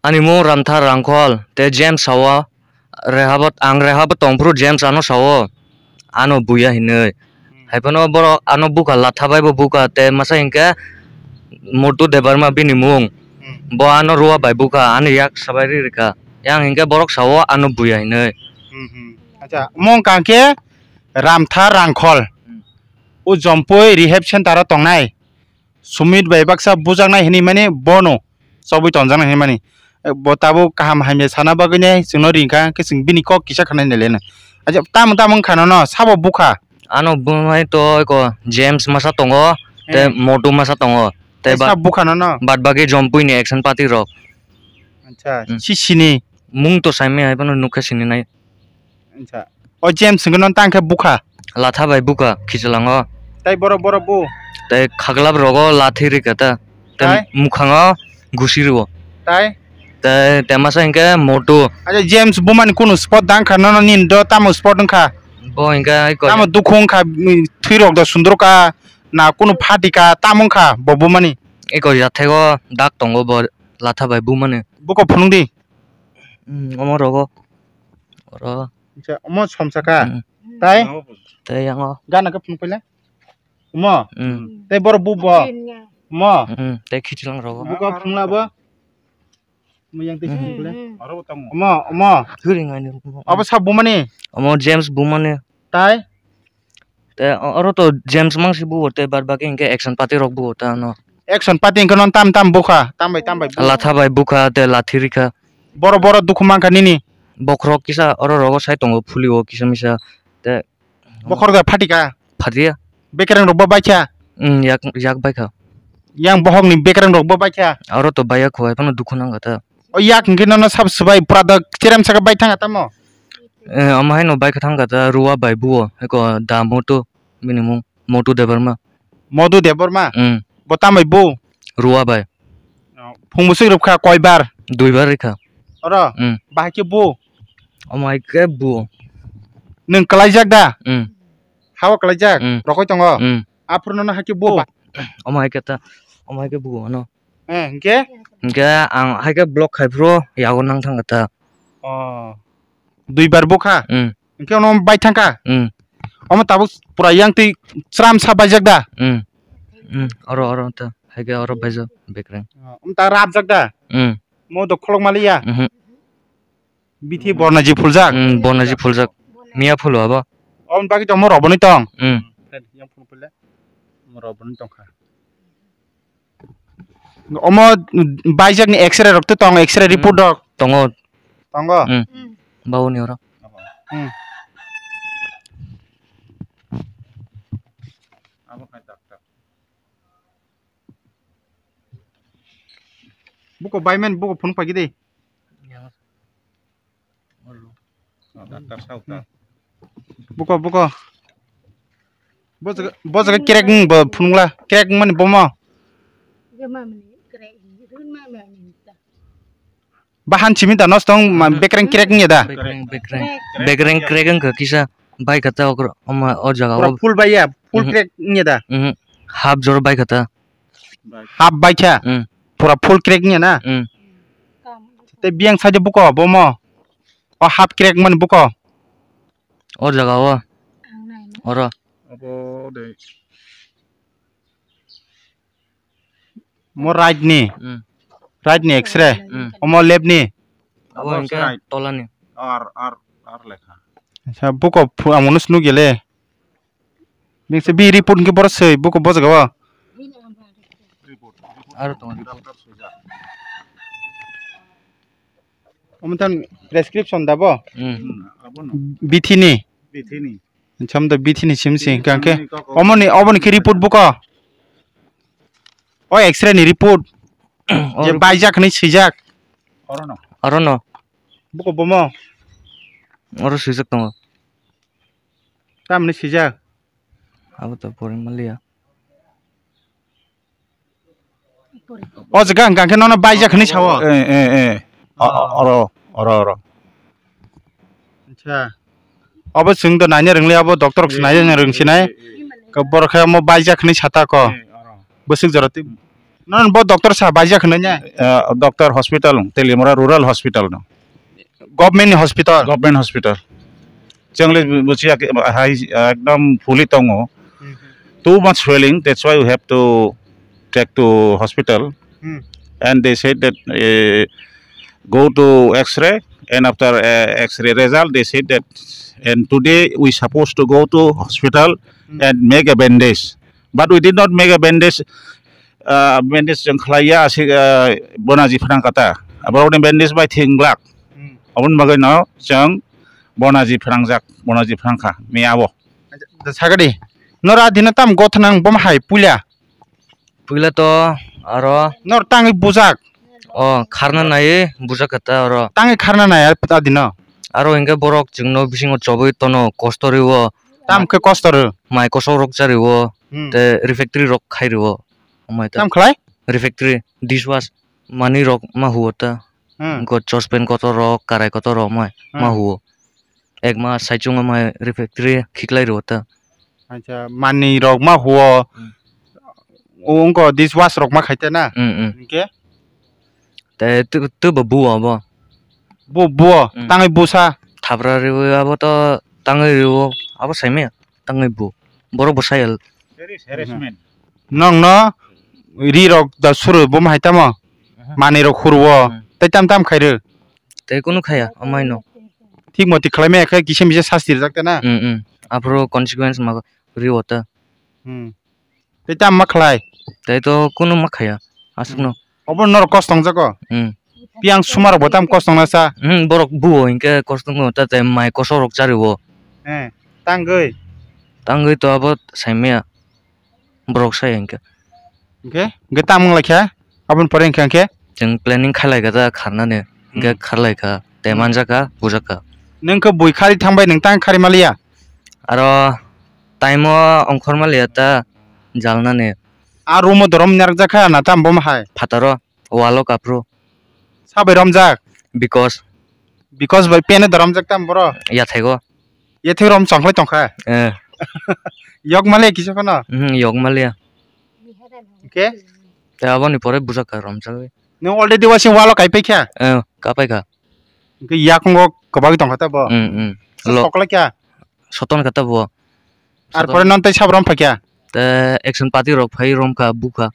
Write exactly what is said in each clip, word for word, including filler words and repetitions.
Ani mung Ramthar Rangkhol, te James sao, rehabo, ang rehabo tongphuru James ano sao, ano buya hinwi. Hmm. Haiphano borok ano bukha latha bai bo bukha, te masa hinkhe Motu Debbarma bini mung. Hmm. Bo ano Rua bai bukha, ano yak sabai ri rikha. Yang hinkhe borok sao ano buya hinwi. Hmm, hmm. Acha, mung kangkhe Ramthar Rangkhol. Hmm. O Jompui rehab center o tongnai. Sumit bai baksa bujaknai hinwi mani bono chobwi tonjaknai hinwi mani. Eh, bo tabuk kaham hamya sana bagwi nai chwngno ringkha, hwnkhe chwng bini kok kisa khwnai nai le nai. Acha, tamo tamo wngkha nono, sabo bukha? Ano bumai to eko James masa tongo, te Hmm. Motu masa tongo, te Tei ba-, sabo bukha nono? Bad bagi Jompui ni action party rok. Acha, Hmm. si sini? Mung to saimai hai phano nukha sini nai. Acha. O James hwnkhe nono tang khe bukha? Latha bai bukha khichwlango. Tai borok, borok bu? Tai khaglap rogo lathi rikha ta. Tai Tai? Mukhango gusi rwo. Tai? Tai, tai masa hinkhe Motu. Acha James bumani kunu spot dang kha nono nini do tamo spot wngkha? Bo hinkhe ai ko- Tamo dukhu wngkha, mm, thwi rok do sundrukha na kunu phatika tamo wngkha bo bumani? Eko yathego dak tongo bo latha bai bumani. Buko phunuk di. Hmm, omo rogo. Oro. Acha, omo somsa kha. Hmm. Tai? Tai yango. Gana khe phunuk paila. Omo. Hmm. Tai borok bu bo. Omo. Hmm, tai khichwlang rogo. Buko phunukla bo. Omo yang tai Hmm. phunuk paila. Omo, omo. Huri ngani. Abo sa bumani? Omo James bumani. Tai? Te o-, oro to James mangsi buo, te bad baki hinkhe action party rok buo ta ano. Action party hinkhe non tam tam bukha, tam bai tam bai bukha. Latha bai bukha, te lathi rikha. Boro boro dukhu mankha nini. Bokhorok kisa oro rogo sai tongo phulio kisa misa. Te Bokhorok da phatika? Phatia. Bekereng rok bo baikha? Hmm, yak, yak baikha. Yang bohok ni bekereng rok bo baikha? Oro to baiya khwai phano dukhu nangkha ta. O yak hinkhe nono sab swbai pura da cherem saka bai thangkha tamo? Eh, omo haino bai kha thangkha ta Rua bai buo, eko da Motu, bini mung Motu Debbarma. Motu Debbarma? Hmm. Bo tambai bu? Rua bai. Phung bwswk rwkha koi bar? Dui bar rwkha. Oro? Hmm. Bahai khe bu? Omo hai khe buo. Nwng kwlaijak da? Hmm. Hao kwlaijak? Hmm. Rokoi tongo? Hmm. Aphuru nono hai khe bu? Omo hai khe ta, omo hai khe buo ano. Eh, hingke? Hingke ang hai khe block khai phuru yago nang thang kha ta. Oh. Dui bar bukha? Hmm. Hingke ono bai thang kha? Hmm. Omo tabuk pura yang twi chwram sa baijak da? Hmm. Hmm. Oro, oro ta. Hai khe oro baijak bekreng. Oh, omo ta rapjak da? Hmm. Mo do kholok maliya? Mhm. Bithi bornaji phuljak? Hmm, bornaji phuljak. Miya phulu abo. Omo bagwi tongmo roboni tong? Hmm. Yang phunu phulle. Mo roboni tong kha. Omo baijak ni X-ray rok to tong, X-ray report rok? Tongo. Tongo? Hmm. Bauni oro. Hmm. Buko baiman buko phone pagi de. Buko, buko. Bo jaga, bo jaga crack wng bo phunukla. Crack wng mani bomo. Bahan simi da nosto wng ma, bekreng crack wng ya da? Bekreng, bekreng. Bekreng crack wng kha kisa. Bai kha ta okro, oma, o jaga o. Pura full bai ya, full crack wng ya da? Mhm. Half jor bai kha ta. Half bai kha? Mm. Pura full crack wng ya na? Mm. Te biyang side buko, bomo. O half crack mani buko. O jaga o. Oro. Abo de. Mo right ni. Mm. Right ni X-ray. Mm. Omo left ni. Abo hingke right. Tola ni. Ar, ar, ar lekha. Sa buko phu-, ang munu sunu gele. Ningse bi report hingke boro soi buko bo jaga o. Aro tongo report. Omo tan prescription da bo? Hmm. Bithini. Bithini. Cham da bithini sim si hingka hingke. Omoni, omoni ke report buko. O X-ray ni report. O je report. Baijak hinui swijak. Orono. Orono. Buko bomo. Oro swijak tongo. Tamni swijak. Abo to pori maliya. O jaga hingka hingke nono baijak hinui sao. Eh, eh, eh. O, o, oro, oro, oro. Acha. Obo chwng do naina rwngli abo doctor rok se naina rwngsinai. Borok khe omo baijak hinui sata ko. Eh, oro. Bwswk jora twi. Non bo doctor sa baijak hwnwi ne? Uh, doctor hospital, Teliamura Rural Hospital no. Government ni hospital? Government hospital. Chwngli buchiya hai ekdom phuli tongo. Hmm. Too much swelling, that's why we have to take to hospital. Hmm. And they said that uh, go to X-ray, and after uh, X-ray result, they said that, and today we supposed to go to hospital Hmm. and make a bandage. But we did not make a bandage. Uh, bandage chwng khlaiya, asik uh, bonaji phrang kata. Aborokni bandage bai thwng glak. Hmm. Aboni bagwi no chwng bonaji phrangjak, bonaji phrang kha, miya o. Sagadi, nora dina tam gothnang bom hai puila? Puila to aro nor tangwi bujak? O kharna nai bujak kata aro. Tangwi kharna nai a dino? Aro hinkhe borok chwngno bisingo chobwi tono kosto riwo. Tam khe kosto rw? Mai kosok rok cha riwo. Hmm. Te refractory rok khai riwo. Amai ta. Tam khlai? Refractory, dishwash, manwi rok ma huo ta. Hmm. Go chospen kotor rok, karai kotor rok mai ma Hmm. huo. Ek mas saichung mai refractory khiklai riwo ta. Acha, manwi rok ma huo. Hmm. O wngko dishwash rok ma khai ta na? Hmm, hmm. Hinkhe? Te tu, tu bo buo bo. Bu, buo, Hmm. tangwi busa. Thapra riwi abo to tangwi riwo, abo saimaya, tangwi bu. Borok bo sayal. There is harassment. Nongno ri rok da suru bom hai tamo? Aha. Manwi rok hurwo, Hmm. tei tam tam khairw? Tei kunu khaya, amaino. Thik moti khlaimaya khe kisa misa sasti rijak ta na? Hmm, hmm. Aphuru consequence ma riwo ta. Hmm. Tei tam ma khlai? Tei to kunu ma khaya, aswkno. Hmm. Obo norok kos tongjago? Hmm. Piyang sumarok bo tam kos tongna sa? Hmm, borok buo hinkhe kos tongo, ta tei mai kosok rok chariwo. Eh, tangwi? Tangwi to abo saimaya, borok saya hinkhe. Hinkhe? Hinkhe tam wng lai kha? Aboni pore hinkhe, hinkhe? Chwng planning khailai kha ta kharnani, hinkhe Hmm. kharlai kha, tei Hmm. manjak kha, bujak kha. Nwng khe bui khari thangbai nwng tang khari maliya? Aro time o ongkhor maliya ta jalnani. A room o dorom narwkjak kha na tam bom hai? Phataro, wall o kaphru. Sabai romjak? Because. Because bai pen o dorom jak tam boro? Yathego. Yathego rom chongkhlai tongkha? Eh. Yok maliya kisa phano? Mhm, yok maliya. Hinkhe? Te aboni pore bujak kha romjagwi. Nwng already wasing wall o kaipai kha? Eh, kapai kha. Hinkhe yakungo kwbagwi tongkha ta bo? Mm, mm. Sa Lo- soklai kha? Soton kha ta bo. Ar pore non tei sab rom phaikha? Te action party rok phai rom kha, bukha.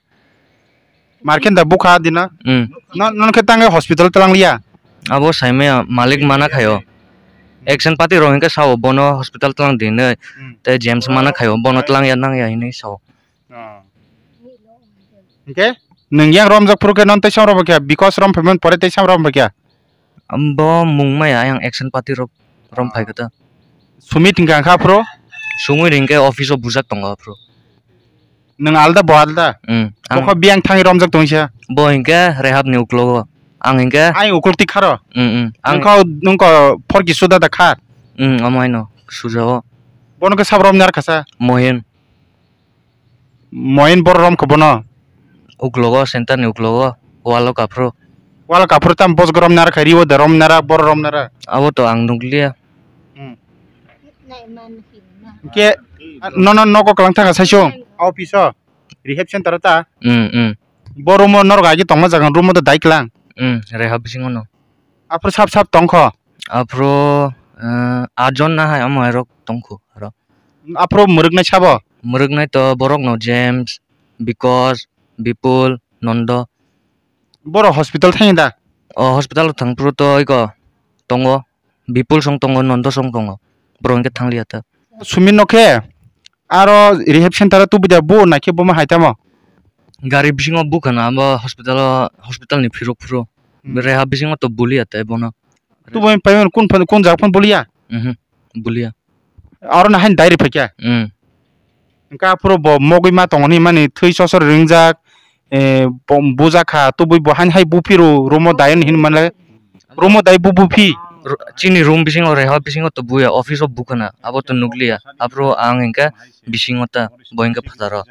Markhen da bukha dina? Hmm. Non, non khe tangwi hospital tlang liya? Abo saimaya malik mana khayo. Action party rok hinkhe sao bono hospital tlang dinwi. Hmm. Te James mana khayo bono tlang ya nang ya hinwi sao. Ah. Hinkhe nwng yang romjak phuru khe non tei sam rom phaikha? Because rom phaimani pore tei sam rom phaikha? Bo mung maya ayang action party rok rom phai khe ta. Sumit hingka kha phro? Sungwi ringkhe office o bujak tongo phro. Nwng alda bo alda? Hmm, ang Bokho biyang thangwi romjak tongsa? Bo hinkhe rehab ni uklogo. Ang hinkhe Ai uklok tik kharo? Hmm, hmm. Ang Nwngkho, nwngkho phorki suda da kha? Hmm, omo haino sujao. Bono khe sab romni ar khasa? Mohin. Moin bor rom khe bono? Uklogo, center ni uklogo, wall o kaphru. Wall o kaphru tam bos rom nara khe, riwo de rom nara, bor rom nara. Abo to ang nukliya. Hmm. Ke, nono nogo kwlang thaka saisung, office o, rehab center o ta? Hmm, hmm. Bo room o norok agi tongma jaga, room o to dai kwlang. Hmm, rehab bisingo no. Aphuru sap sap tongkho? Aphuru, eh, atjon na hai, omo hai rok tongkho aro. Aphuru mwrwknai sabo? Mwrwknai to borok no James, Bikos, Bipul, Nondo. Borok hospital thangya da? O hospital thang phuru to iko tongo, Bipul song tongo, Nondo song tongo. Borok hinkhe thangliya ta. Sumi no khe aro rehab center o tubui da bo naikhe bo ma hai tamo? Gari bisingo bukhana abo hospital o, hospital ni phirok phuru. Hmm. Rehab bisingo to buliya tei bono. Tubui payment kun phan, kun jak phan buliya? Mhm. Buliya. Aro na hain diary phaikya? Hmm. Hingkhe aphuru bo mogwi ma tongo hinmani thwi sosor ringjak, eh, bo-, bujakha, tubui bo hain hai buphiru room o dayon hinmale, room o dai bu buphi? Ru-, chini room bisingo rehab bisingo to buya, office o bukhana, abo to nukliya. Aphuru ang hinkhe bisingo ta, bo hinkhe phataro.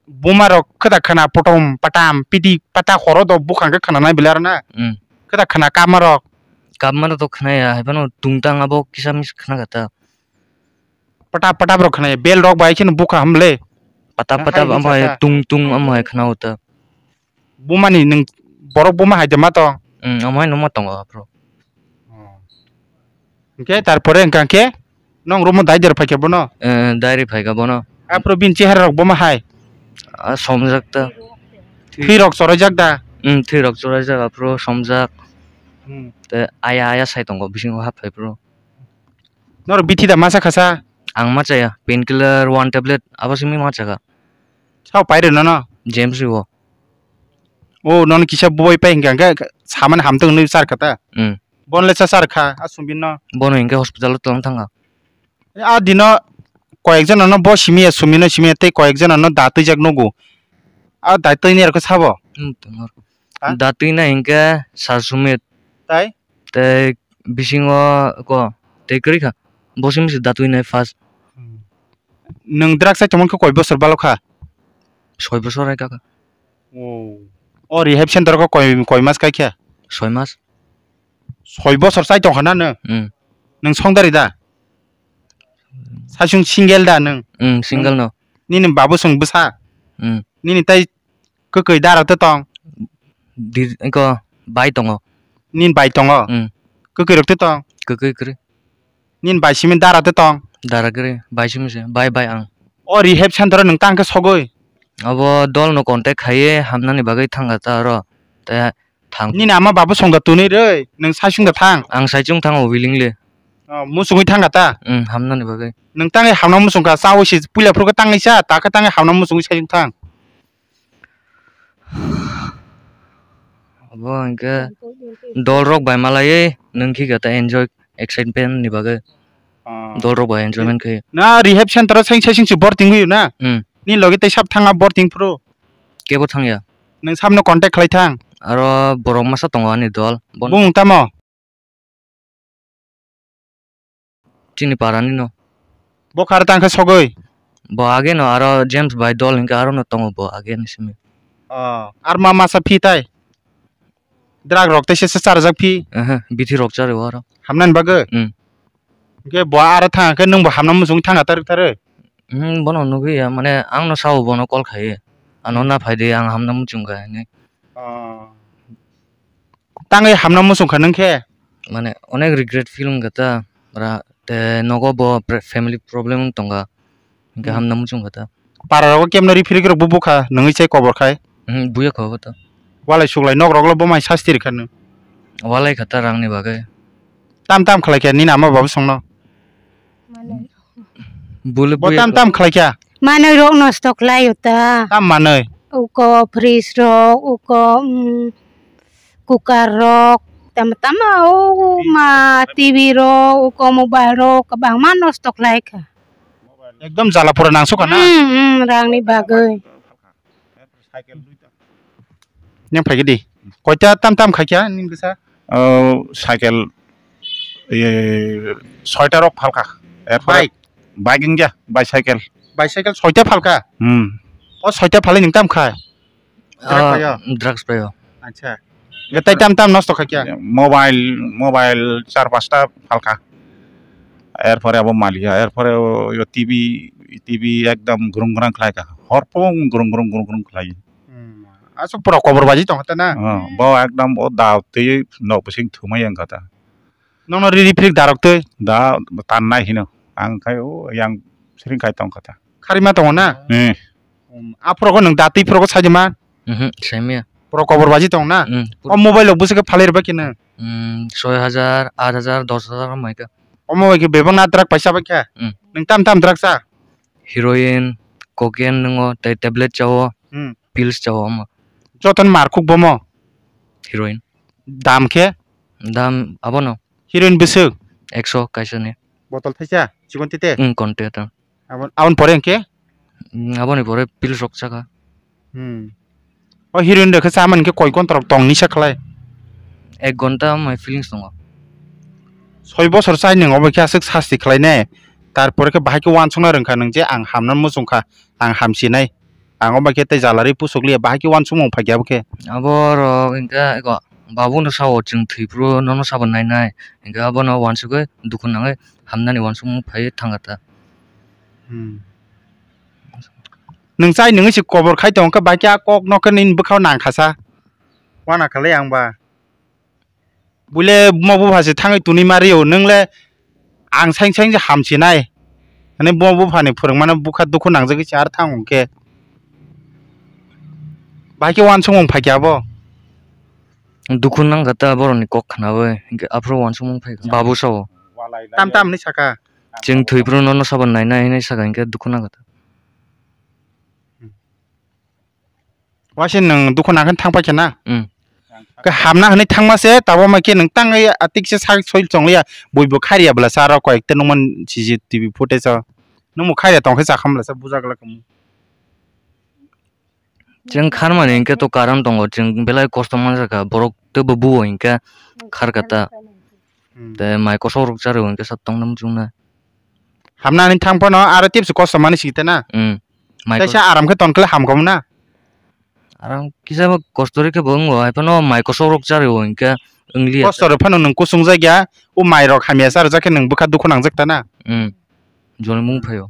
Buma rok khwda khwna potom patam piti pata horo do bukhang khe khwna nai bwle aro na? Hmm. Khwda khwna kama rok. Kap mano to khwnaya, hai phano tungtang abo kisa mis khna kha ta. Patap patap rok khwnaya, bel rok bai kheno bukha hamle. Patap patap amo hai tung tung amo hai khna uta. Bumani nwng borok buma hai de ma tong? Hmm, omo hai no ma tongo aphuru. Hwnkhe tarpore hwnkha khe nwng room o dai der phaikha bono? Eh, dai ri phaikha bono. Aphuru bini chehara rok buma hai? Ah, somjak ta. Thwi rok choraijak da? Hmm, thwi rok choraijak aphuru somjak. Hmm. Te aya aya sai tongo bisingo hap phai phuru. Norok bithi da masa khasa? Ang ma chaya, painkiller one tablet abo simi ma chaka. Sao pai rwno no? James ri o. O nono kisa boi pai hingka hingke samani hamtwk hinwi char kha ta? Hmm. Bon le cha char kha a sumbin no. Bono hingke hospital o tong thanga. A dino koyek jona no bo simi ya sumi no simi ya tei koyek jona no da twijak nugo. A da twi ni arokhe sabo? Hmm, tongo. Ha? Da twi na hingke sar sumit. Tai? Tei bisingo ko tei kwrwi kha. Bo simi se da twi nai first. Hmm. Nwng drugs chai tongmani khe koi bosor balo kha? Soi bosor hai kha. Oh. O rehab center ko koi, koi mas kai kha? Soi mas. Soi bosor chai tong kha na nwng? Hmm. Nwng song dari da? Saichung single da nwng? Hmm, single no. Nini babu song bwsa? Hmm. Nini tai kwkwi dara to tong? Di, iko bai tongo. Nini bai tongo? Hmm. Kwkwi rok to tong? Kwkwi kwrwi. Nini bai simi dara to tong? Dara kwrwi, bai simi se, bai bai ang. O rehab center o nwng tang khe sogwi? Abo dol no contact khaiwi hamnani bagwi thangkha ta oro. Te thang. Nini ama babu songda tunui rwi, nwng sai sungda thang. Ang sai chung thango willingly. Oh, musungwi thangkha ta? Hmm, hamnani bagwi. Nwng tangwi hamna musungkha, chawi se puila phuru khe tangwi cha, ta khe tangwi hamna musungwi sai sung thang. Abo hingke dol rok bai malaiwi nwng khika ta enjoy excitement ni bagwi. Ah. Dol rok bai enjoyment khe. Na rehab center o sai sai sung si bor tingwi na? Hmm. Ni logi tei sab thanga bor ting phuru. Kebo thangya. Nwng sabno contact khlai thang. Aro borok masa tongo ani dol. Bon- Bung tamo? Chini parani no. Bo khar tang khe sogwi? Bo age no aro James bai dol hingke aro no tongo bo age ni simi. Oh, ar ma masa phi tai? Drug rok tei se se charjak phi? Aha, bithi rok chari aro. Hamnani bagwi? Hmm. Hingke bo aro thang khe nwng bo hamna muchung thang atar thar? Hmm, bono nugwi ya, mane ang no sao bono call khai. Ano na phai de ang hamna muchung kha hinwi. Oh. Tangwi hamna muchung kha nwng khe? Mane onek regret feel wngkha ta, bra, te nogo bo pre-, family problem wng tongkha, hingke Hmm. hamna muchung kha ta. Para rogo kemno ri phiri rok bo bukha, nwngwi chai kobor khai? Hmm, buya kha bo ta. Walai suklai nok rok lo bo mai sasti rikha nw? Walai kha ta rang ni bagwi. Tam tam khlai kha nini ama babu songno? Bule Bo buya tam kha. Tam khlai kha? Manwi rok nosto khlai o ta. Tam manwi? Uko fridge rok, uko, mm, cooker rok, tama tama o ma T V rok, uko mobile rok, kwbangma nosto khlai kha. Ekdom jala pura nangso kha na? Hmm, hmm, rang ni bagwi. Neng phai di. Koita tam tam khai kha nini bwsa? O, cycle, e, soita rok phalkha. Erpore Bike? Bike wngya, bicycle. Bicycle soita phalkha? Hmm. O soita phalwi nung tam khai? Drug Ah, paio? Drugs paio. Acha. Tei tam tam nosto khai kha? Mobile, mobile char pasta phalkha. Erpore abo maliya, erpore o, yo T V, T V ekdom grung grang khlai kha. Horpung grung grung grung grung khlai. Hmm. Aswk pura kobor baji tong kha ta na? Oh, bo ekdom o da twi nok bising thumai wng kha ta. Nono riri phirik darok twi? Da tan nai hino. Ang khai o yang sring khai tong kha ta. Khari ma tongo na? Eh. Um, aphuru ko nwng da twi phuru ko sai ma? Mhm, sai maya. Pura kobor baji tong na? Hmm, pura. O mobile rok bwswk khe phalai rwbai khe nwng? Hmm, soi hajar, aat hajar, dos hajar mai kha. Omo bai khe bebak na drug paisa bai kha? Hmm. Nwng tam tam drug cha? Heroin, cocaine nwngo, tei tablet chao, Hmm. pills chao omo. Jotono markhuk bomo? Heroin. Dam khe? Dam abono. Heroin bwswk? Ekso kaisa ni. Botol thaisa? Chikon tete? Hmm, konte ta. Abon, abon pore hwnkhe? Hmm, aboni pore pills rok chakha. Hmm. O heroin rok khe chamani khe koi ghonta rok tong nisa khlai? Ek ghonta my feelings tongo. Soi bosor chai nwng obo khe aswk sasti khlai ne? Tarpore khe bahai khe uansukna rwngkha nwng je ang hamna muchungkha, ang hamsinai. Ang obo khe tei jala ri pusuk liya, bahai khe uansukmung phaikha obo khe. Abo rok hwnkhe eko babu no sao chwng thwi phuru nono sabo nai nai. Hwnkhe abono uansugwi dukhu nangwi hamnani uansukmung phaiwi thangkha ta. Hmm. Nwng chai nwngwi se kobor khai tong khe, bai khe a kok no khe nini bwkhao nang kha sa. Wana khalai ang ba. Buile buma bupha se thangwi tuni ma rio, nwng le ang saing saing se hamsinai. Ani buma bupha ni phwrwngmano bukha dukhu nangjagwi se ar thang hwnkhe. Bahai khe uansukmung phaikhe abo. Dukhu nangkha ta borokni kok khnawi, hinkhe aphuru uansukmung phaikha. Babu sao. Tam tam hinwi sakha. Chwng thwi phuru nono sabo nainai hinwi sakha, hinkhe dukhu nangkha ta. Waisa nwng dukhu nangkhe thang paikha na? Mm. Khe hamna hwnwi thangma se, tabuk ma khe nwng tangwi atik se sak soi chongliya, buibo khairiya bwla sa aro koyek ta nukmani C C T V footage o. Nwng bo khairiya tongkhe chakha bwla sa bujak glak. Chwng kharmani hinkhe to karon tongo, chwng belai kosto manjakha, borok teibo buo hinkhe kharkha ta. Hmm. Tei mai kosok rok charwi hinkhe sa tongna muchungnai. Hamna hwnwi thang phano aro tepsi kosto manwi site na? Hmm. Mai kos- Teisa aram khe tonkhe hamkhamu na? Aram kisa bo kosto rikhe bo wngo, hai phano mai kosok rok charwi hinkhe wngliya. Kosto rok phano nwng kusung jakya, o mai rok hamya charwjak khe nwng bwkha dukhu nangjak ta na? Hmm. Joni mung phaio.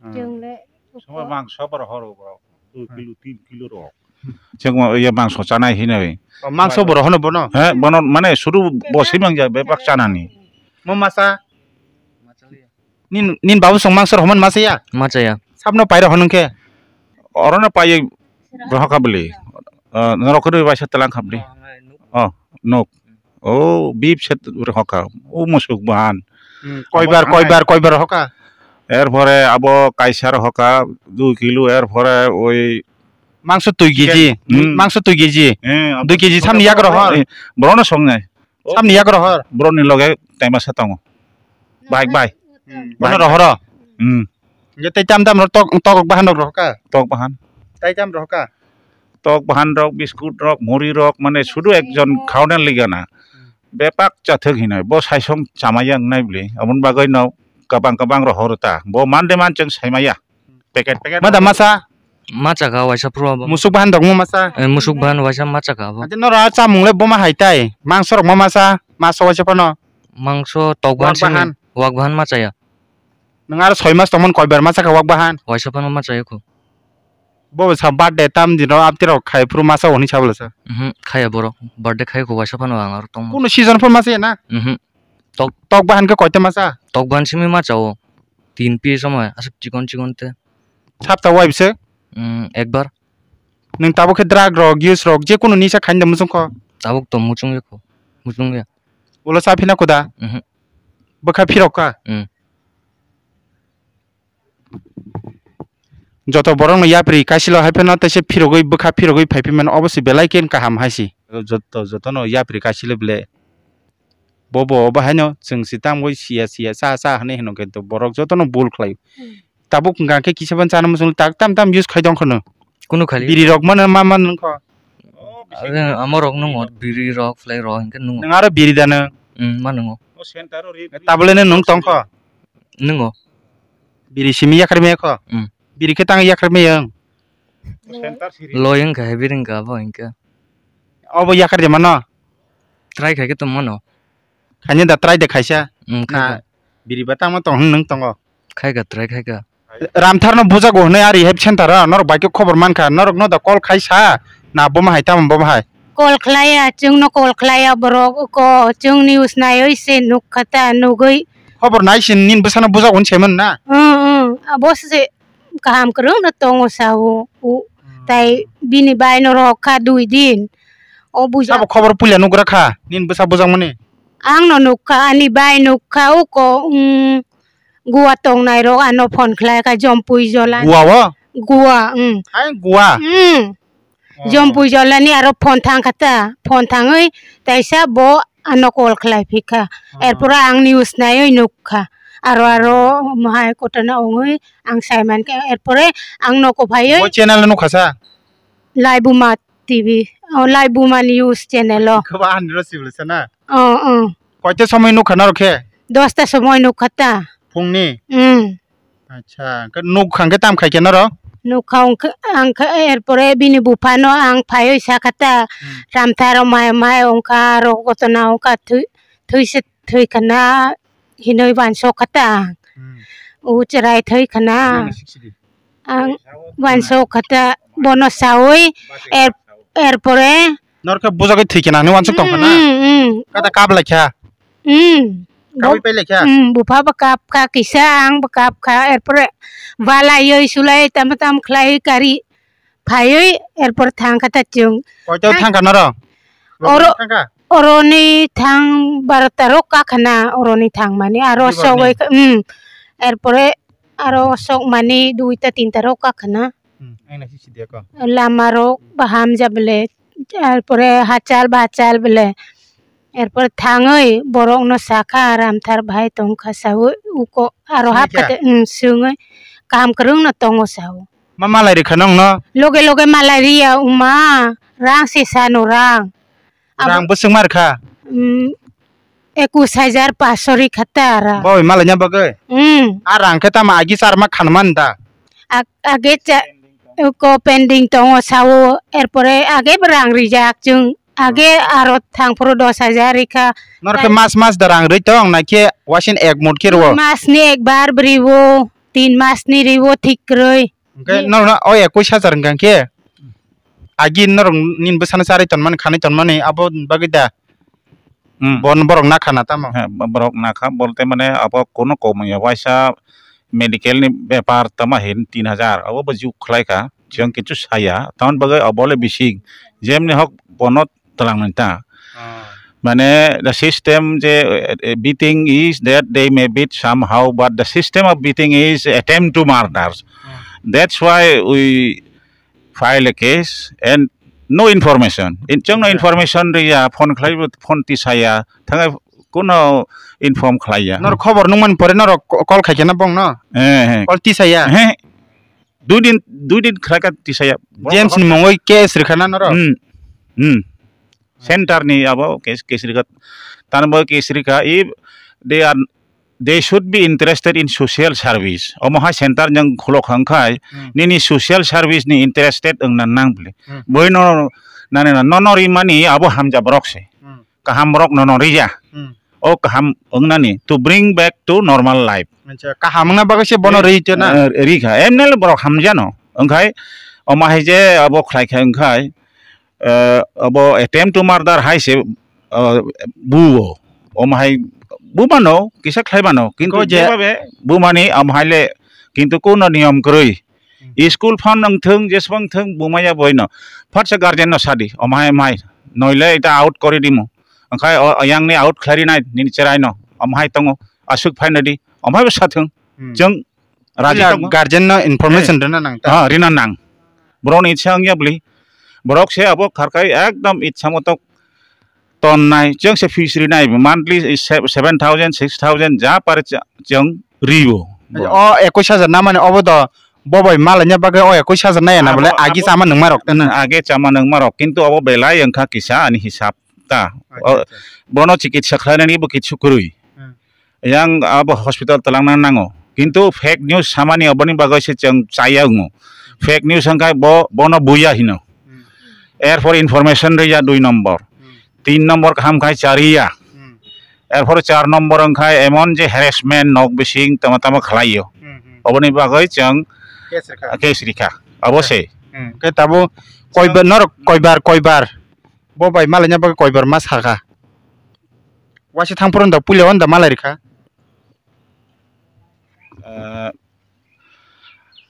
Hmm. Chwng le Songma mangso borok horo borok, dui kilo, tin kilo rok. Chwng ma, iya mangso chanai hinwi. O, mangso borok hono bono? He, bono mane suru bo swi mangya bebak chanani. Mo masa? Nin, nin babu song mangso rok homan masa ya? Masa ya. Sabno pairo hono khe? Orono paiye rohokha bwli. Ah, norok khe waisa telang kha bwli. Oh, nuk. Oh, bip set hoka. O musuk bahan. Hmm, koibar, abo koibar, koibar hoka? Erpore abo kaisa hoka, dui kilo, erpore oi mangso dui kg. Chicken. Hmm. Mangso dui kg. Eh, abo dui kg samni yak rohor. Eh, borokno songnai. Samni yak rohor. Borokni loge taima sa tongo. Bai, bai. Hmm. Bono rohoro. Hmm. Hingke tei tam tam rok tok, tok bahan rok rohor ka? Tok bahan. Tai tam rohor ka? Tok bahan rok, biskut rok, muri rok, mane sudu ekjon khauna ligana. Bepak chathwk hinwi bo saisong chamaya wngnai bwle. Aboni bagwi no kabang kabang rohoro ta. Bo man de man chwng saimaya. Packet, packet. Mada masa? Macha ka waisa phuru abo. Musuk bahan rok mo masa? Eh, musuk bahan waisa macha ka abo. Ate nora chamung le boma hai tai. Mangso rok mo masa? Maso waisa phano? Mangso tok bahan simi. Wak bahan. Wak bahan macha ya. Nwng aro soi mas tongmani koi bar masa kha wak bahan? Waisa phano macha ya kho. Bo sa birthday tam dino abti rok khai phuru masa hwnwi sa bwlasa? Mhm, khaya borok. Birthday khai kho waisa phano ang aro tongma. Kunu season phuru masa ya na? Mhm. Tok, tok bahan khe koita masa? Tok bahan simi macha o. Tin piece somoi aswk chikon chikon te. Sapta wai bwswk? Mm, ekbar. Nwng tabuk khe drug rok, use rok, je kunu nisa khaini da muchung kho? Tabuk to muchung ya kho. Muchung ya. Ulo cha phina kuda? Mhm. Bwkha phirok kha? Mm. Joto borok no yapri kaisilo hai phano teisa phirogwi bwkha phirogwi phai phi mano obo se belai khe kaham hai se. Joto, joto no yapri kaisilo bele. Bo, bo, bo haino chwng se tamo siya, siya, cha, cha hinwi hino khe borok joto no bul khlai. Hmm. Tabuk hwnkha khe kisa ban chana muchung tak tam tam use khai tong khwno. Kunu khali. Biri rok mano ma, ma nung kho. Are, amo rok nungo, biri rok, fly rok, hinkhe nungo. Nung aro biri da nung? Hmm, ma nungo. Tabole nung tong kho? Nungo. Biri simi yakhar me kho? Hmm. Biri khe tang yakhar me yang? Lo yang kha, biri wngkha, abo hinkhe. Obo yakhar de mano? Try khai khe tong mano. Khaini da try de khaisa? Hmm, khai kha. Na biri ba tangma tong hwn nung tongo? Khai kha, try khai kha. Ramthar no bujago hwnwi a rehab center o norok bai khe khobor mankha, norok no da call khai sa na bomo hai tamo bomo hai? Call khlaiya, chwng no call khlaiya borok ko, chwng news naiwi se nuk kha ta nugwi. Khobor nai se nini bwsano bujago hwn se mano na? Hmm, hmm, abo se kaham kwrwng no tongo sa o, o. Hmm. Tai bini bai no rok kha dui din. O buja. Sabo khobor puila nugra kha, nini bwsa bujakmani? Ang no nuk kha, ani bai nuk kha, o ko, hmm, Goa tongnai rok ano phone khlai kha, Jompui Jola. Goa o? Goa, hmm. Hai Goa? Hmm. Oh. Jompui Jola ni aro phone thang kha ta, phone thangwi taisa bo ano call khlai phi kha. Oh. Erpore ang news naiwi nuk kha. Aro aro mohai kotona ongwi ang sai man kha. Erpore ang nogo phaiwi. Bo channel no nukha sa? Laibuma T V. Oh, Laibuma News channel o. Khe ba ani ro sibla sa na? Oh, oh. Koita somoi nukha norok khe? Dosta somoi nukha ta. Phungni? Hmm. Acha, khe nuk khang khe tam khai khe norok? Nuk khang khe, ang khe, erpore bini buphano ang phaiwi sakha ta, hmm, Ramtharo mai, mai ongkha, rok gotona ongkha, thwi, thwi se thwi khana hinwi wansok kha ta. Hmm. O chwrai thwi khana. Ang wansok kha ta, bono sawi, er, erpore Nor khe bujagwi thwi khe nang ni wansuk tong kha na? Mm, mm, mm. Kata kap lai kha? Mm. Kabui pai lai kha? Mm, bupha bo kap kha, kisa ang bo kap kha, erpore balaiwi sulai tamo tamo khlaiwi kari phaiwi erpor thang kha ta chwng. Koito thang kha noro? Oro, thang kha? Oroni thang barota rok ka kha na, oroni thang mani aro sogwi kha, mm. Erpore aro sok mani duita tinta rok ka kha na. Hmm, ang nai si sidia ko. Lama rok baham ja bele, erpore hachal bachal bele. Erpore thangwi borok no sakha, Ramthar bhai tong kha sawi uko aro hap kha te, hmm, swngwi kaham kwrwng no tongo sao. Ma malai rikha nong no? Loge loge malai riya uma, rang se sano rang. Abo rang bwswk ma rikha? Hmm, ekus hajar paso rikha ta ra. Boi malai nya bagwi? Hmm. A rang khe tamo agi charma khanman da? Ag-, age cha-, ko pending tongo sao, erpore age bo rang rijak chwng, age aro thang phuru dos hajar rikha. Nor khe mas mas da rang rwi tong, na khe wasin ek mut khe rwo? Mas ni ekbar bri wo, tin mas ni ri wo thik kwrwi. Hwnkhe norok no o ekus hajar hwnkha khe agi norok nini bwsano charwi tonmani, khanwi tonmani abo bagwi da? Hmm. Bon borok nakha na tamo? He, bo-, borok nakha bolte mane abo kono komya waisa medical ni bepar tamo hin tin hajar abo bo juk khlai kha. Chwng kichu saya, tamoni bagwi abo le bising jemni hok bono twlang nang ta. Ah. Mane the system je, eh, eh, beating is that they may beat somehow, but the system of beating is attempt to murders. Ah. That's why we file a case and no information. In chwng no information riya, phone khlai, phone tisaya, thangai kuno inform khlaiya. Nor khobor nungmani pore norok ko-, call khaikhe na bong no? Eh, eh. Call tisaya? Eh. Dui din, dui din khlai kha tisaya. James ni mungwi case rikha na norok? Hmm. Hmm. Center ni abo case, case rikha. Tamo case rikha, if they are, they should be interested in social service. Omo hai center jang khulok hangkhai, hmm, nini social service ni interested wngna nang bwle. Hmm. Boi no, nani no, no, no rimani abo hamja borok se. Hmm. Kaham borok no, no rija. Hmm. O kaham wngnani to bring back to normal life. Acha, kaham wngna bagwi se bono, eh, rito na? Eh, rikha. Emne le borok hamjano. Wngkhai, omo hai je abo khlai kha wngkhai, eh, abo attempt to murder hai se, eh, buo. Omo hai bumano, kisa khlai mano. Kintu ko je jebabe bumani omo hai le, kintu kuno niyom kwrwi. Hmm. School phan wngthwng, jeswng thwng, bumaya boino. Phatsa guardian no sadi, omo hai, omo hai. Noile ita out kori dimu. Wngkhai o, o yang ni out khlai rinai, nini cherai no. Omo hai tongo. Aswk phai nadi. Omo hai bo sathwng. Hmm. Chwng raji tongma. Guardian no information, eh, rina nang ta? Ah, rina nang. Borok ni itsa wngya bwlwi. Borok se abo kharkai ekdom itsa motok tonnai. Chwng se fees rinai. Monthly se-, seven thousand, six thousand ja pare cha-, chwng rio. O ekus hajar na mane obo do bo bai malanya bagwi o ekus hajar naya na bole abo, agi abo chama nungma rok tene. Age chama nungma rok. Kintu obo belai wngkha kisa ani hisab ta. Acha, o, acha. Bono chikitsa khlainani bo kichu kwrwi. Hmm. Yang abo hospital twlangna nango. Kintu fake news samani oboni bagwi se chwng chaya wngo. Fake news wngkha bo, bono buya hino. Hmm. Erpor information rwya dui nombor. Hmm. Tin nombor kaham khai chariya. Hmm. Erpor char nombor wngkha emon je harassment, nok bising tama tama khlaio. Hmm, hmm. Oboni bagwi chwng case rikha. Case rikha. Abo se. Hmm. Khe tabo koibar norok koibar, koibar. Bo bai malaina bagwi koibar ma sakha. Waisa thang phuru da puila o da malai rikha. Eh,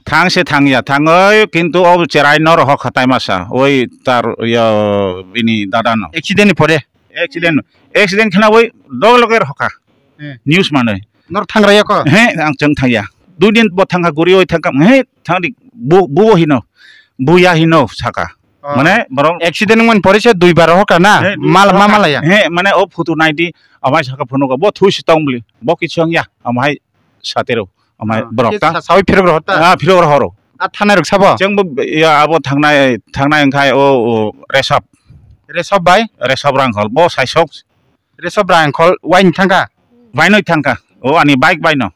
thang se thangya, thangwi kintu o cherai no rohor kha tai masa, oi tar yo bini dada no. Accident ni pore? Accident, accident khna oi log loge rohor kha. Hmm. News manoi. Nor thang raya ko? He, ang chwng thangya. Dui din bo thangkha guri oi thangkha, he, thang di bu, bu hino, buya hino saka. Oh. Mane borok accident wngmani pore se dui bar hoka na? He, dui mal, bar ma hoka. Malaya. He, mane o photo nai di, amai saka phunukgo, bo thui si tong bwli, bo kichu wngya, amai satero, amai borok ta. Sa-, sawi phirok rohor ta? Ah, phirok rohoro. A thanai rok sabo? Chwng bo, ya, abo thangnai, thangnai wngkhai o, o, Resop. Resop bai? Resop Rangkhol, bo saisok. Resop Rangkhol, waini thangkha? Wainoi thangkha, o ani bike baino.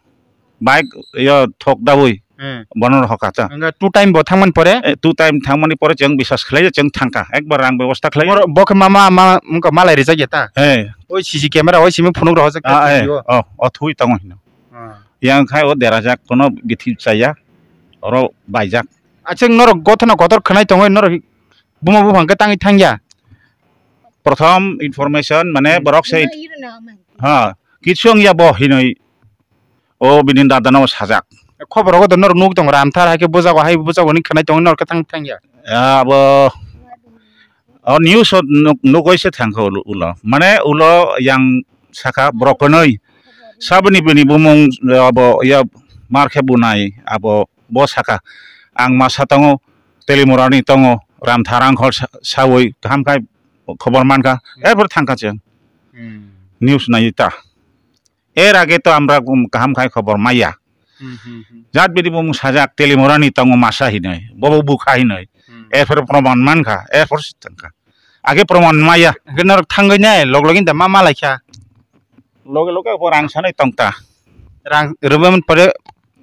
Bike yo thok dawi. Hmm. Bono rohorkha ta. Hwnga two time bo thangmani pore? Eh, two time thangmani pore chwng biswas khlai, chwng thangkha. Ekbar rang bebosta khlai. Boro, bo khe ma, ma, ma, wngkha malai rijak ya ta? He. Oi C C camera, oi simi phunuk rohorjak ta, ah, eh, C C o. Oh, o thui tongo hino. Hmm. Yang khai o derajak, kono bithi chaya, oro baijak. Achwk norok gothano kotor khwnai tongoi, norok buma buphang khe tangwi thangya? Prothom information mane Hmm. borok se Ino iro na amai. Ha, kichu wngya bo hinwi o bini dada no sajak. Khobor rogo do norok nuk tong Ramthar hai khe bujago hai bujago ni khnai tong norok khe thang thang ya. Ya, abo o news o nuk-, nugoi se thangkha ulo, ulo. Mane ulo yang saka borok hwnwi saboni bini bumung abo ya mar khe bunai abo bo saka ang masa tongo Telimurani tongo Ramthar angkhol sa-, sawi kaham khai khobor mankha. Hmm. Erpor thangkha chwng. Hmm. News nai ta. Er age to amra gum kaham khai khobor maya. Hmm, hmm, hmm. Jat bidi bumung sajak Telimurani tongo masa hinoi. Bobo bukha hinoi. Hmm. Erpor proman mankha. Erpor si thangkha. Age proman maya. Hwnkhe norok thangwi nai log login da ma malaikha. Loge loge bo rang sanai tongta. Rang rwmani pore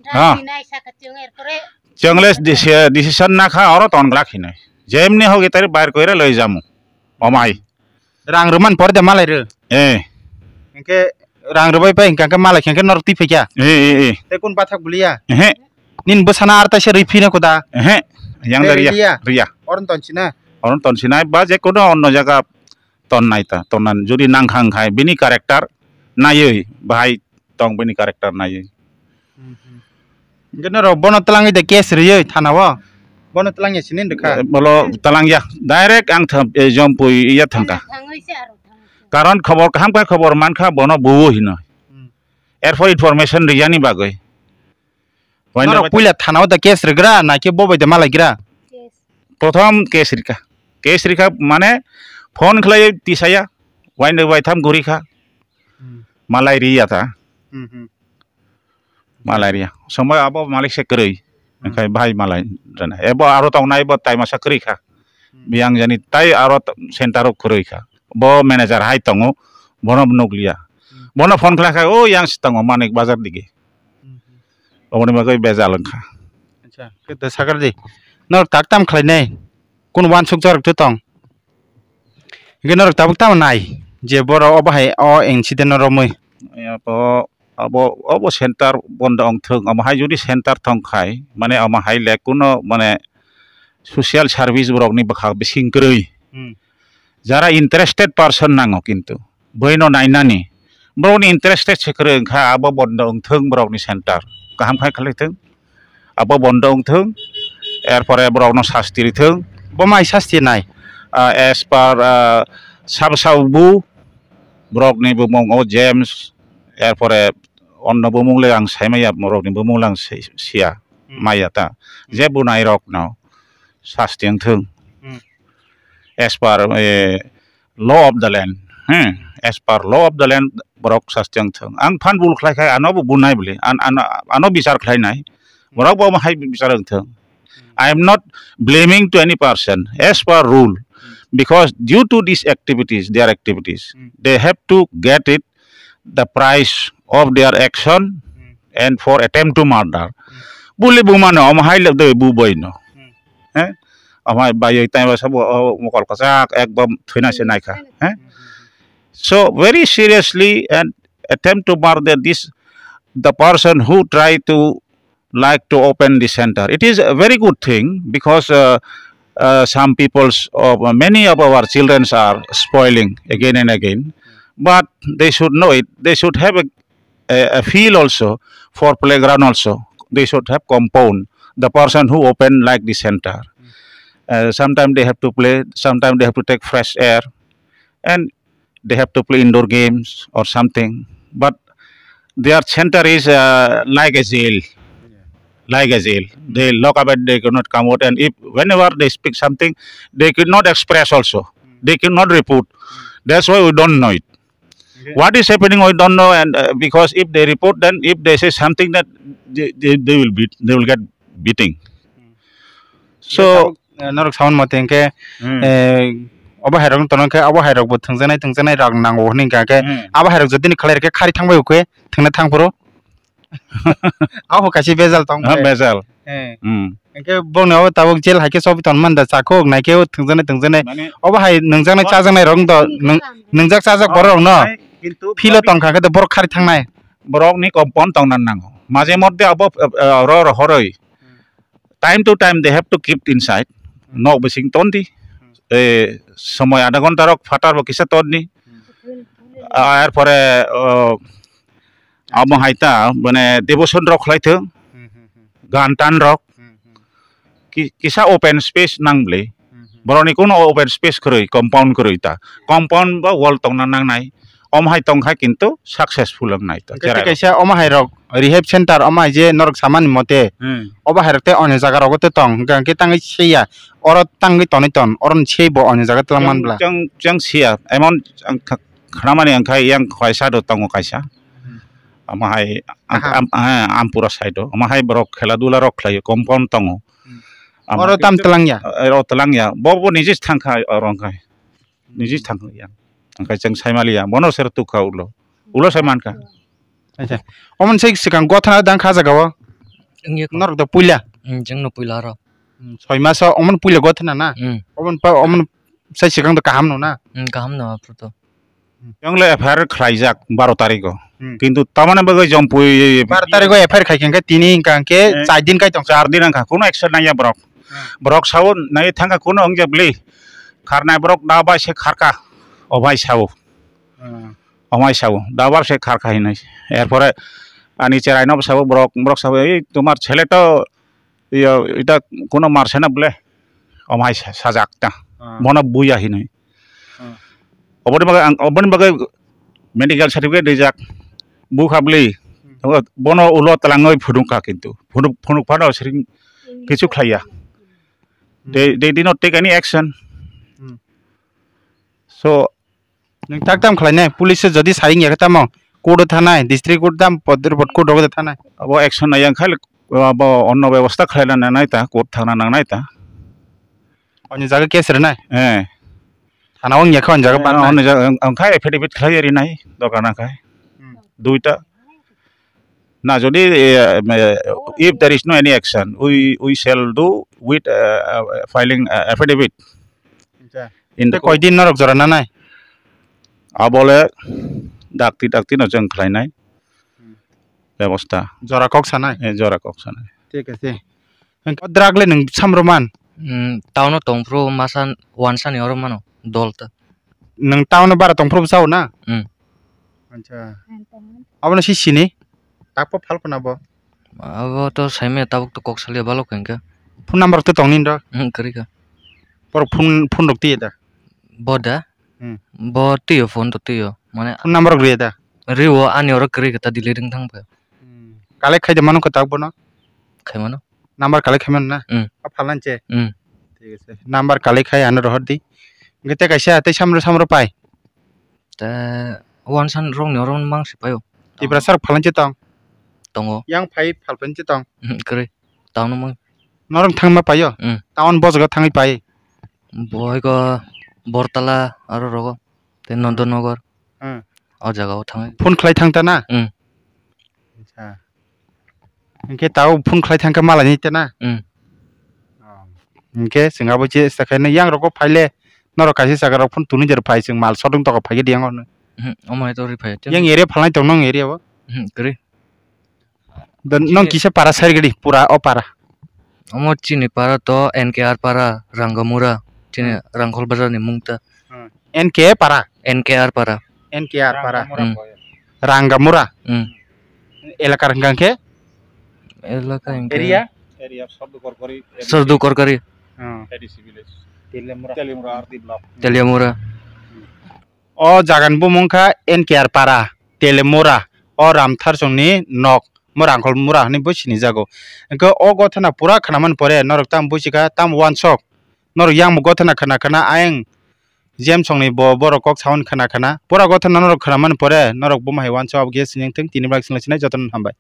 Ha. Rang hinai saka chwng erpore. Chwng le deci-, decision nakha oro ton glak hinoi. Jemni hogi tari bair koira loi jamu. Omai. Rang rwmani pore de malai rw. Eh. Hwnkhe rang rwbai pai hwnkhe malai khe norok twi phaikha. Eh, eh, eh. Tei kun bathak buliya. Ehe. Nin bwsana ar taisa rwi phina kuda. Ehe. Yang Tei da riya. Riya. Riya. Oron ton sina. Oron ton sinai ba je kono onno jaga ton nai ta, ton nan jodi nang khang khai bini character naiwi bahai tong bini character naiwi. Hwnkhe norok bono twlangwi de case rwwi thana o? Bono twlangya sini rwkha? Eh, bolo twlangya. Direct ang tham, eh, jompui iya thangkha. Thangwi se aro thangwi se. Karon khobor kaham khai khobor mankha bono buo hino. Hmm. Erpor information riyani bagwi. Wainda Norok bai- puila thana o da case rwgra na khe bo bai da malaigra? Case. Prothom case rikha. Case rikha mane phone khlai tisaya. Wainda bai tham gurikha. Hmm. Malai riya ta. Hmm, hmm. Malai riya. Somoi abo malik se kwrwi. Hmm. Engkhai bhai malai rana. Ebo aro tongnai bo tai masa kwrwi kha. Hmm. Biyang jani tai aro t-, center o kwrwi kha. Bo manager hai tongo. Bono nukliya. Hmm. Bono phone khlai kha, "O yang si tongo Manik Bazar dige." Hmm, hmm. Oboni bagwi bejal wngkha. Acha, khe da sakar di. Norok tak tam khlainai? Kun wansuk jorok twi tong? Hwnkhe norok tabuk tamo nai je borok obo hai o incident no romwi? Abo, abo, obo center bondo wngthung, omo hai jodi center thong khai, mane omo hai le kuno mane social service borokni bwkha bising kwrwi. Hmm. Jara interested person nango kintu. Boino nainani. Borokni interested se kwrwi wngkha abo bondo wngthung borokni center. Kaham khai khlai thung. Abo bondo wngthung. Erpore borokno sasti rithung. Bo mai sasti nai? Ah, as per, ah, sabo sabo bu borokni bumung o James, erpore onno bumung le ang saimaya borokni bumung le ang si-, siya Hmm. maya ta. Hmm. Je bunai rokno sasti wngthung. Hmm. As per, eh, law of the land, hmm, as per law of the land, borok sasti wngthung. Ang phan bul khlai khai, ano bo bunai bole, an-, ano, ano bichar khlai nai. Borok bo hai bichar wngthung. I am not blaming to any person as per rule, because due to these activities, their activities, Hmm. they have to get it, the price of their action Hmm. and for attempt to murder. Hmm. Buli bumano, omo hai le de bu boino. Hmm. Eh? Omo hai bayoi tai ba sabo, o mokol kwchak ekdom thwina se naikha. Eh? Hmm. So very seriously and attempt to murder this, the person who try to like to open the center. It is a very good thing because, uh, uh, some people's, uh, many of our childrens are spoiling again and again. But they should know it. They should have a, a, a field also for playground also. They should have compound. The person who open like the center. Uh, sometimes they have to play. Sometimes they have to take fresh air. And they have to play indoor games or something. But their center is, uh, like a jail, like a jail. They lock up and they cannot come out. And if whenever they speak something, they could not express also. They cannot report. That's why we don't know it. Okay. What is happening, we don't know. And, uh, because if they report, then if they say something, that they, they, they will beat, they will get beating. So, Eh, norok saun mate hwnkhe, Hmm. eh, obo hai rok tono khe, abo hai rok bo thwngjaknai, thwngjaknai rok nango hwnwi hwnkha khe, Hmm. abo hai rok jodi ni khlai rw khe khari thang bai khe thwngna thang phuru. Abo kaisa bejal tong Ah, khe. Bejal. Eh. Hmm. Hwnkhe bongni obo tabuk jail hai khe sobi ton man da, chakhuk nai khe thwngjaknai, thwngjaknai. Mane Obo hai nwngjaknai, Bo- chajaknai rok wng do, nwng-, nwngjak chajak borok rok no. Hai, kintu Philo borok tong kha khe de borok khari thangnai. Borok ni kompon tong nan nango. Maje moddhe abo, eh, eh, ro ro horoi. Hmm. Time to time they have to keep inside. Hmm. Nok bising ton di. Hmm. eh, somoi adha ghonta rok phatar bo kisa tonni. Hmm. Ah, er pore, oh, amo hai ta, mane devotion rok khlai thung, Hmm, hmm, hmm. Gan tan rok, Hmm, hmm. ki-, kisa open space nang bli. Hmm, hmm. Borok ni kuno open space kwrwi, compound kwrwi ta. Compound ba wall tongna nangnai. Om hai tong khai kintu successful wng nai ta, Hwnkhe cherai rok. Kaisa omo hai rok rehab center omo hai je norok samani mote Hmm. obo hai rok tei onyo jaga rogo tei tong, hwnkhe tangwi seiya, oro tangwi tonwi ton, oro ni sei bo onyo jaga twlang man Chwng, bla. chwng, chwng siya, emon ang kha-, khnamani ang khai yang kaisa do tongo kaisa. Hmm. Omo hai ang, Aha. am, ha, Ampura side o. Omo hai borok khela dula rok khlai compound tongo. Hmm. Omo Oro tam kintu twlang ya? Oro twlang ya. Bo, bo niji thang kha oro ang khai. Niji thang ya. Ang khai chwng sai mali ya. Bono ser tu kha ulo. Ulo sai man kha. Acha. Omon sei swkang gothana dang kha jaga o. Wngya kho. Norok da puila. Hmm, chwng no puila ro. Hmm, soi maso omon puila gothana na. Hmm. Omon pa, omon sai swkang da kaham no na. Hmm, kaham no apro to. Chwng le F I R khlaijak baro tarikh o. Hmm. Kintu tamani bagwi jom pui Baro tarikh o F I R khai khe tini hwnkha khe Eh, char din kai tong. Char din wngkha, kuno action nangya borok. Hmm. Borok sao nai thangkha kuno wngya bli. Kharnai borok da bai se kharkha. O bai sao. Hmm. O bai sao. Da bar se kharkha hinai. Erpore ani cherai no sao borok, borok sao, "Ei, tomar chhele to, iyo, ita kuno marse na bole." O mai sa-, sajak ta. Hmm. Bono buya hinai. Hmm. Oboni bagwi ang, oboni bagwi medical certificate rijak. Bukha bli. Hmm. Bono ulo twlangwi phunukha kintu. Phunuk, phunuk phano siring kichu khlaiya. Hmm. They, they did not take any action. Hmm. So, Nwng tak tam khlainai, police se jodi saying ya khe tamo court o thanai, district court tam, pod-, pod court rogo thanai. Abo action nai yang khali, abo onno bebosta khlaina nangnai ta, court thangna nangnai ta. Oni jaga case rwnai? Eh. Thana o wngya khe oni jaga Eh, barnai? Oni jaga ang, ang khai affidavit khlai rinai, dorkar na khai. Hmm. Duita. Na, jodi, eh, eh, if there is no any action, we, we shall do with, eh, eh, filing, eh, affidavit. Acha. In the Tei koi din norok jora nanai? Abole dakti dakti no chwng khlainai Hmm. bebosta. Jora kok sanai? Eh, jora kok sanai. Thik ase. Hwnkhe o drug le nwng samro man? Hmm, town o tongphuru masa wansani oro mano, dol ta. Nwng town o bara tongphuru bwsao na? Hmm. Acha. Abono si sini? Takpo phalpana bo? Abo to saimaya tabuk to kok salia balok hwnkhe. Phone number to tong nini rok? Hmm, kwrwi kha. Borok phone, phone rok twi da? Bo da? Hmm. Bo twi o phone to twi o. Mane Phone number rok rwi da? Rwi o, ani oro kwrwi kha ta delete wng thang pha. Hmm. Collect khai de mano kwtak bono? Khai mano. Number collect khai mano na? Hmm. A phalnai che? Hmm. Thik ase. Number collect khai ano rohor di. Hwnkhe tei kaisa tei samro samro pai? Te wansan rokni oro mang se paio. Tiprasa rok phalnai che tong? Tongo. Yang phai phalphai che tong? Mhm, kwrwi. Town o mang. Norok thangma paio? Mm. Town bo jaga thangwi pai? Bo hai ko Bortala aro rogo. Tei Nondonogor. Hmm. O jaga o thangwi. Phone khlai thang ta na? Mm. Acha. Hwnkhe tao phone khlai thangkhe malai ni tena? Hmm. Oh. Hwnkhe chwng abo je sakhaino yang rokbo phaile norok kaisa jaga rok phone tuni jer phai chwng mal sodong toko phaikhe diyango hwnwi. Hmm, omo hai to ri phai. Yang area phalnai tong nong area bo? Hmm, kwrwi. Da nong Chini kisa para sari gadi pura o para. Omo chini para to N K R para, Rangamura, chini Hmm. Rangkhol bazar ni mungta. Hmm. N K para? N K R para. N K R para. Rangamura Hmm. boy. Rangamura. Hmm. Elaka hwnkha khe? Elaka hwnkha Area? Area Sardu Korkori. Sardu Korkori. Hmm. A D C village. Telemura. Telemura R D block. Telemura. O jagani bumung kha N K R para, Telemura. O Ramtharsongni nok, mo Rangkhol mura hwnwi bo sinijago. Hwnkhe o gothana pura khnamani pore norok tamo buchikha, tamo uansok. Norok yang bo gothana khna khna ayang Jem songni bo borok kok saui khna khna. Pura gothana norok khnamani pore norok buma hai uansuk abo khe sinijak thung, tini bagwi sinijak sinai jotono hambai.